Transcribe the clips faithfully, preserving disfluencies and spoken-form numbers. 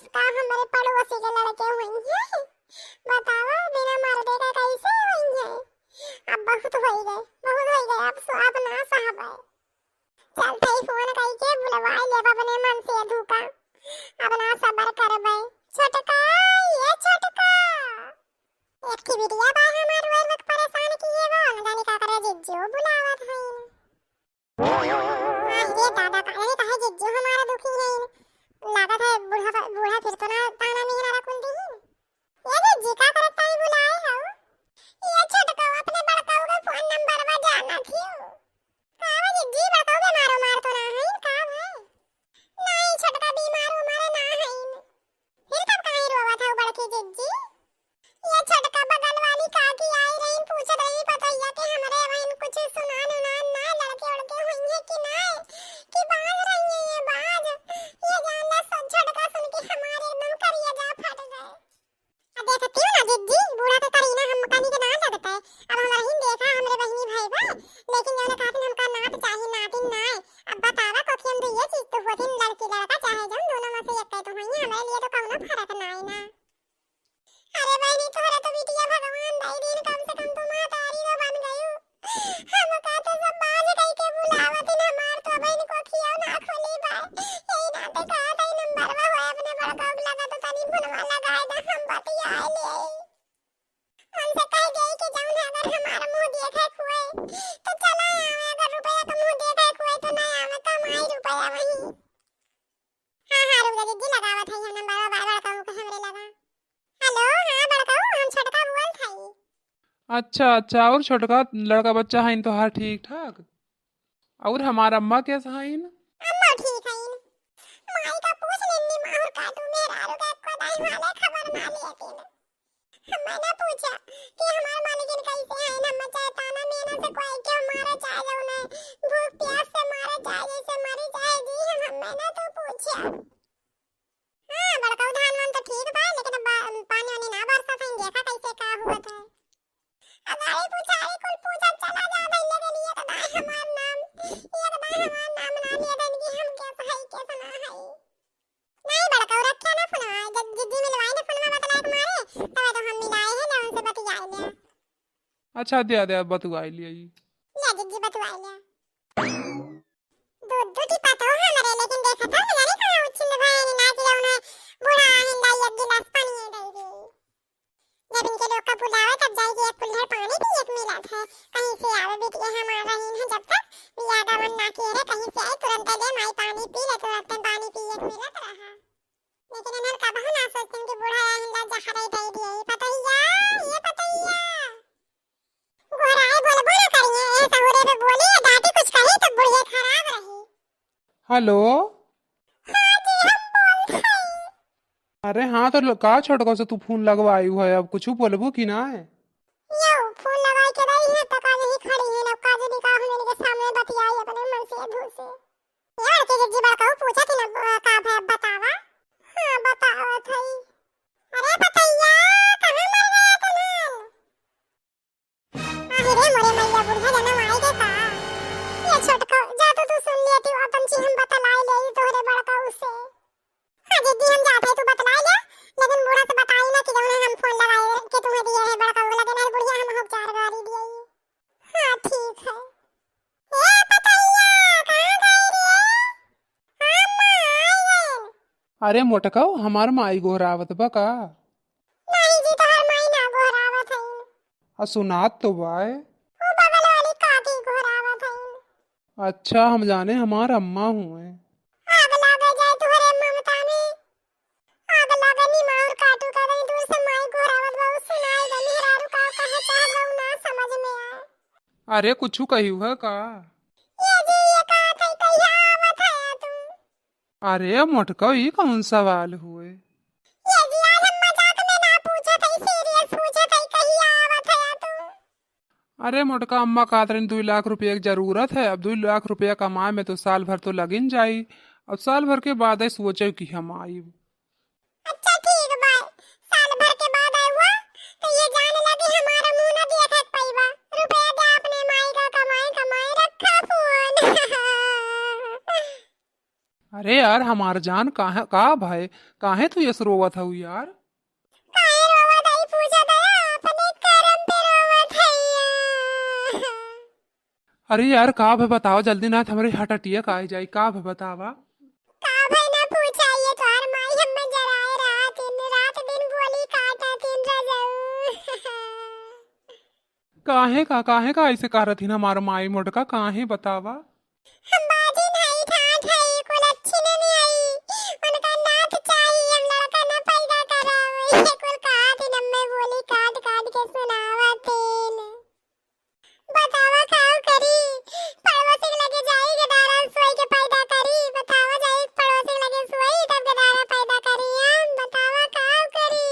का हमरे पड़ोसी के लड़के होइहैं? बतावा, बिना मर्दे का कैसे होइहैं? अब बहुत होइ गए, बहुत होइ गए, अब सु-, अब ना सहबै। चल, तई फोन कइके बुलवाइ लेब अपने मनसेधू का, अब ना सबर करबै। छोटका, ए छोटका, एक ठे बिटिया बा हमार रोए रोए के परेशान किहे बा, न जानी का करे जिज्जू बुलावत हईन। आहि रे दादा, का जानी काहे जिज्जू हमार दुखी हईन। लागत है बूढ़ा, बूढ़ा फिर तो ना ताना मेहरा कुल दीहिन। ए जिज्जी, का करत ताई बुलाए हऊ? ए छोटकऊ, अपने बड़कऊ के फोन नंबरवा जानत हियू? का बा जिज्जी, बड़कऊ बेमार उमार तो ना हईन, का भए? नाहीं छोटका, बीमार उमार ना हईन। फिर तब काहे रोवत हऊ बड़की जिज्जी? ए छोटका, बगल वाली काकी आई रही, पूछत रही पतोहिया के हमरे बहिन कुछ सुनान उनान ना, लड़के उड़के होइहैं कि नाहीं, कि बाज रही है ये बाज। ये जान ला सब छोटका सुन के हमारे एकदम करेजा फट गए। अब देखती हो ना जिज्जी, बूढ़ा के करीना हम कनी के ना लगता है। अब हमरा ही देखा हमरे बहिनी भाई बा, लेकिन जौन कहत हमका नात चाही, नातिन नाय। अब बतावा कोखियन तो ये चीज तो होतिन, लड़की लड़का चाहे जौन दोनों में से एक तो होइहैं, हमरे लिए तो कौनो फर्क नाय ना। अरे बहिनी, तोहरा तो बिटिया भगवान दई दिन, कम से कम तू महतारी तो बन गयू। हमका तो सब बाज कइके बुलावत हैं, हमार तो बहिन कोखिया ना खोली बा। यही नाते कहत हई नंबरवा होए अपने बड़का के लगा तो तनी फोनवा लगाए दे, हम बतिया ले। उनसे कह देई कि जौन है अगर हमार मुंह देखे के होए तो चला आवे, अगर रुपया के मुंह देखे के होए तो ना आवे, कमाई रुपया वहीं। हाँ, हाँ, रुक जा जिज्जी, लगावत हई हम नंबरवा बार बार कहू के हमरे लगा। हेलो, हाँ बड़कऊ, हम छोटका बोलत हई। अच्छा, अच्छा, और छोटका लड़का बच्चा हईन तोहार ठीक ठाक? और हमार अम्मा कैसा हईन? अम्मा ठीक हईन। माई का पूछ लेनी, माहुर काटू मेहरारू का एको दाई वाले खबर ना लेतिन। हम्मे ना पूछा कि हमार मालिकिन कैसे हईन, हम्मे चाहे ताना मेना से कोई के मारा, चाहे जौने भूख प्यास से मारा, चाहे जैसे मरी, चाहे जी, हम, हम्मे ना तू पूछा। हाँ, बड़कऊ धान वान तो ठीक बा, लेकिन अब बा-, पानी वानी ना बरसत है, देखा कैसे का हुआ था। अगाड़ी पुछाड़ी कुल पूछत चला जा, भैया के लिए तो दाई हमार नाम, ये तो दाई हमार नाम ना लिए देन कि हम कैसे हई, कैसे ना हई। नहीं बड़कऊ, रखे ना फोनवा, जब जिज्जी मिलवाई ना फोनवा बतलाए के मारे, तब तो हम मिलाए हैं ना उनसे बतियाए ले। अच्छा, दे, दे, बतुआई लिया ई। ले जिज्जी बतुआई लिया। दू, दू टिपा तो हमरे, लेकिन देखा तो न जाने कहाँ उछिल भए, ना कि उन्हें बूढ़ा हिंदा एक गिलास पानी दे दे। जब इनके लोग का बुलावे, तब जाइके एक कुल्हड़ पानी पिए के मिलत है। कहीं से आवे बिटिया हमार रहीन है जब तक, बियाह गवन ना किए रहे, कहीं से आए, तुरंत ले माई पानी पी ले, तुरंत पानी पिए के मिलत रहा। लेकिन इन्हन कबहू ना सोचतिन कि बूढ़ा हिंदा जहरे दे दिए। ई पतैया, ये पतैया। गोहराए बोलबो ना करिए, ए सहुरे पे बोली या डांटी कुछ कही तो बुढ़िया खराब रही। हेलो। हाँ जी, हम बोलत हई। अरे हाँ, तो ल-, का छोटका से तू फोन लगवाई है, अब कुछ बोलबू कि ना है? यो, फोन लगाई के रही है, तो का यही खड़ी है, ना का जनी का हम इनके सामने बतियाई अपने मनसेधू से। यार के जिज्जी बड़कऊ पूछा थी ना, अ, का भे बतावा? हाँ, बतावत हई। अरे पतैया, कहाँ मर गया तनन? आहि रे मोरे मइया, बुढ़िया जनम आई गे का? ये छोटका, जा तो तू सुन लिया, तू अपन चीज हम बतलाई ले तोहरे बड़का उसे। हाँ जिज्जी, हम जात है, तू बतलाई ले, लेकिन बूढ़ा से बताई ना कि जौन है हम फोन लगाए के तुम्हें दिए है बड़का वाला, देना बुढ़िया हम हो चार गारी दिए। हाँ ठीक है। ए पतैया, कहाँ गई रे? हाँ माँ, आई गई। अरे मोटकऊ, हमार माई गोहरावत बा का? नहीं जी, तोहर माई ना गोहरावत हईन। आ सुनात तो बाय। वो बगल वाली काकी गोहरावत हईन। अच्छा, हम जाने हमार अम्मा हुए। आग लागे जाए तोहरे ममता में। आग लागे नी माउर काटू का, कहीं दूर से माई गोहरावत बा, उ सुनाई दे, मेहरारू का कहे चाहत बा, उ ना समझ में आए। अरे, कुछु कही हुआ का? ये जी, ये का थे, कहिया आवत है तू? अरे मोटका, ई कौन सवाल हुए? ये जी, आज हम मजाक में ना पूछत हई, serious पूछत हई, कहिया आवत है तू? अरे मोटका, अम्मा कहत रही दुई लाख रुपया के जरूरत है, अब दुई लाख रुपया कमाए में तो साल भर तो लगिन जाई। अब साल भर के बाद आई सोचे कि हम आइब। अच्छा ठीक बा, साल भर के बाद आए हुआ तो ये जान ला कि हमारा मुंह ना देखे के पइबा। रुपया दे अपने माई का, कमाए कमाए रखा फोन। अरे यार हमार जान, काहे, का भाई, काहे तू ये रोवत हऊ यार? काहे रोवत हई पूछत हया, अपने करम पे रोवत हया। अरे यार का भे बतावा जल्दी, ना त हमरे हटटिया का आई जाई, का भे बतावा? का भे ना पूछा, ये तोहार माई हम्मे जराए रात दिन, रात दिन बोली काटा दिन रजऊ। काहे का, काहे का ऐसे कहत हिन हमार माई मोटका, काहे बतावा? हम बाजिन हई, ठाठ हई, कुल अच्छी नहीं हई, उनका नाथ चाहिए, हम लड़का ना पैदा करावे, ये कुल कहा दिन हम्मे बोली काट काट के सुनावा तेल। बतावा काव करी, पड़ोसी के लगे जाई, गदारा सोई के पैदा करी, बतावा जाई पड़ोसी के लगे सोई, तब गदारा पैदा करी, हम बतावा काव करी।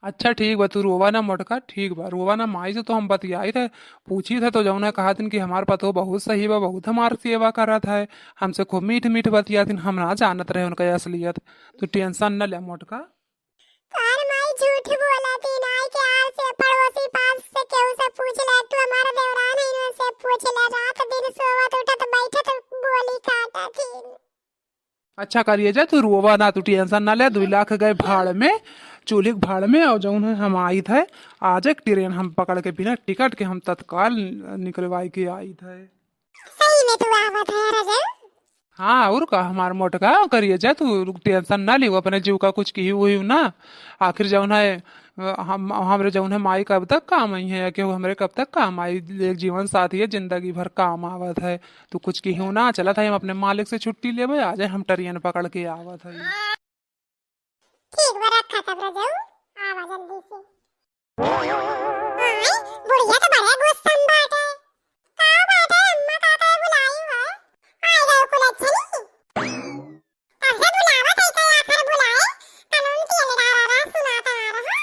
अच्छा ठीक बा, तू रोवा ना मोटका, ठीक बा, रोवा ना, माई से तो हम बतियाई थे, पूछी थे तो जौन है कहा दिन कि हमार पतोह बहुत सही बा, बहुत हमार सेवा करत है, हमसे खूब मीठ मीठ बतियात हिन, हम ना जानत रहे उनका असलियत, तू tension न ले मोटका। तोहार माई झूठ बोलत हिन, आई के आर से पड़ोसी पास से केहू से पूछ ले, तू हमार देवरान है उनसे पूछ ले, रात दिन सोवत उठत बैठत बोली काटत हिन। अच्छा करिए जा, तू रोवा ना, तू tension ना ले, दुई लाख गए भाड़ में, चूल्ही के भाड़ में, और जौन है हम आइत है, आज एक train हम पकड़ के बिना टिकट के हम तत्काल निकलवाई के आइत है। सही में तू आवत है रजऊ? हाँ, और का, हमार मोटका करिए जा, तू tension ना लियो, अपने जीव का कुछ किही हुई ना, आखिर जौन है हम, हमरे जौन है माई कब तक काम आई है, या केहू हमरे कब तक काम आई? एक जीवन साथी है, जिंदगी भर काम आवत है। तू कुछ किहू ना, चलत है हम अपने मालिक से छुट्टी लेबे, आ जाए हम train पकड़ के आवत है। ठीक बा, रखा तब रजऊ, आवा जल्दी से। आय, बुढ़िया तो बड़े गुस्सा में बाटे। का बाटे अम्मा, का का बुलाई हो? आई गयो कुल अच्छे नहीं? तब से बुलावत है, कई आखिर बुलाए, कानून तेल डारा रहा, सुनाता आ रहा।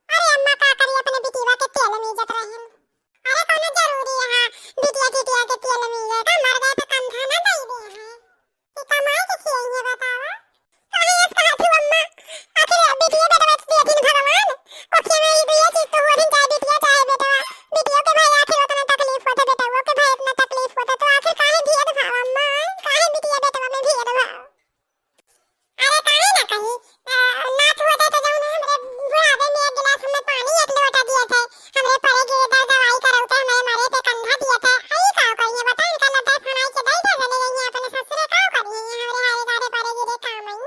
अरे अम्मा का करी, अपने बिटिया के तेल मीजत रहिन। अरे कौनो जरूरी है, बिटिया टिटिया के तेल मीजे का, मर गए तो कंधा ना दई दे है। कि कमाई के खियाई है बतावा? काहे ऐस कहत हूँ अम्मा? आखिर बिटिया बेटवा तो दियथिन भगवान, कोखिया में ई दुइये चीज तो होथिन, चाहे बिटिया चाहे बेटवा। बिटियो के भाई आखिर उतना तकलीफ होता, बेटवो के भाई इतना तकलीफ होता, तो आखिर काहे भेदभाव अम्मा? काहे बिटिया बेटवा में भेदभाव? अरे काहे ना कही, अ, नाथ होते तो जौन है हमरे बुढ़ावे में एक गिलास हमें पानी, एक लोटा दिए थे, हमरे परे गिरे दर दवाई करौते, हमें मरे पे कंधा दिए थे। आई का करिए बता, इनका लद्दा फनाई के दई दे, चले गई अपने ससुरे, का करिए ये हमरे हारे गारे परे गिरे काम आई।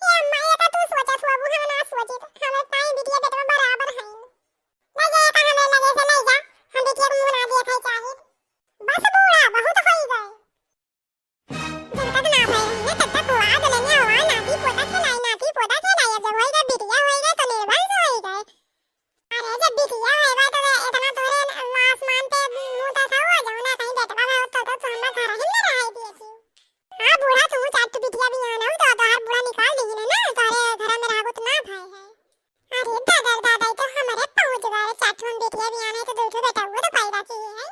ये अम्मा, ये तो तू सोचा सुआ, हम ना सोचित, हमें ताई बिटिया बेटवा बराबर है। ले जा, ये तो हमें लगे से ले जा, हम बिटिया को मुंह ना दिए थे चाहे। बस बूढ़ा, बहुत होई गए। जब तक ना भय रही ना, तब तक हुआ दुल्हनिया हुआ, नाती पोता खेलाई, नाती पोता खेलाई। अब जब होई गए बिटिया, होई गए तो निर्वंश होई गए। अरे जब बिटिया होई गए तो इतना तोरे आसमान पे मुंह तक हुआ, जब ना कहीं बेटवा भय तो, तो तू हमरा घर ही में रहाई दिए थी। हाँ बूढ़ा, तू चार ठो बिटिया बियान हो तो तोहार बूढ़ा निकाल दी ना, तोहरे घर में रहबो तो ना भय है। अरे दादा दादा, तो हमारे पहुंच गए, चार ठो हम बिटिया बियान है तो दो ठो बेटा वो तो पैदा किए है।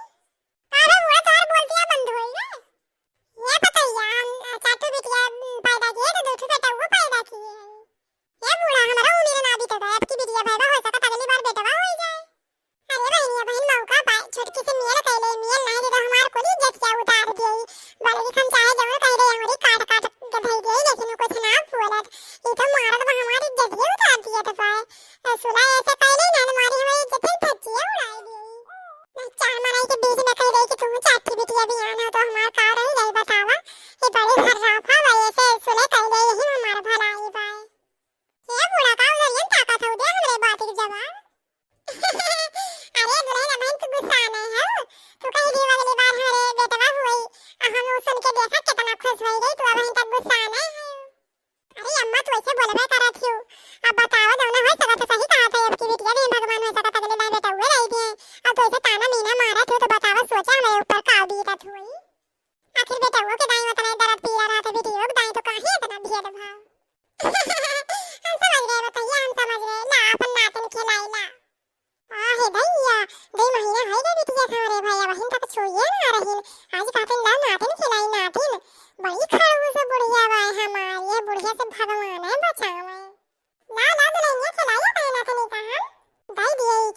अरे बूढ़ा, तोहार बोलतिया बंद होई गए। ये पतैया, हम, अ, चार ठो बिटिया, उम, पैदा किए, तो दो ठो बेटवा पैदा किए हैं। ये बूढ़ा, हमारा उम्र ना बीते गए, अब की बिटिया भैया हो सकत अगली बार बेटवा हो जाए। अरे बहनिया बहन, मौका पाए, छोटकी से मेल कैले, मेल नहीं दे तो हमार कुल इज्जत क्या उतार दिए। बड़े हम चाहे जवन कह दे, हमारी काट काट के धई दिए, लेकिन वो कुछ ना बोलत। ये तो मारत बा, हमारी इज्जत ही उतार दिए तो पाए। सुला ऐसे कैले ना, हमारी हमारी इज्जत ही धज्जियां उड़ाई दी। ना चार मनाई के बीच में कह दे कि तुम चार ठो बिटिया बियान हो तो हमार का रह जाई बतावा। ये बड़ी हर्राफा बा, ऐसे सुले कैले यही में हमार भलाई बा। ये बूढ़ा का उधर ये ताकत हो दे हमरे बात के जवाब। अरे दुल्हन, अबहिन तू गुस्सा नहीं है, तू कह दी अगली बार हमारे बेटवा हुई, हम सुन के देखा कितना खुश हो गई, तू अबहिन तक गुस्सा नहीं है। अरे अम्मा, तू ऐसे बोलबे करत हियो। अब बतावा, जौना हो सकत है सही कहा था, अब की बिटिया भी भगवान हो सकत अगले दाएं बेटउए लाई दिए। अब तू ऐसे ताना मीना मारत हियो, तो बतावा, सोचा हमारे ऊपर का बीतत हुई। आखिर बेटउओ के दाएं उतना दर्द पीरा रहा था, बिटियो के दाएं तो काहे इतना भेदभाव? हम समझ गए बतैया, हम समझ गए। ला, अपन नातिन खिलाई ला। आ हे भैया, दो महीना होई गए बिटिया के हमरे भैया, वहिन तक छुइए ना रहिन। आज कहतिन ला नातिन खिलाई नातिन। बड़ी खड़ूस बुढ़िया बाय हमार, ये बुढ़िया से भगवान है बचावे। ला, ला दुल्हनिया खिलाई अपने नातिन का हम। दे दिए ई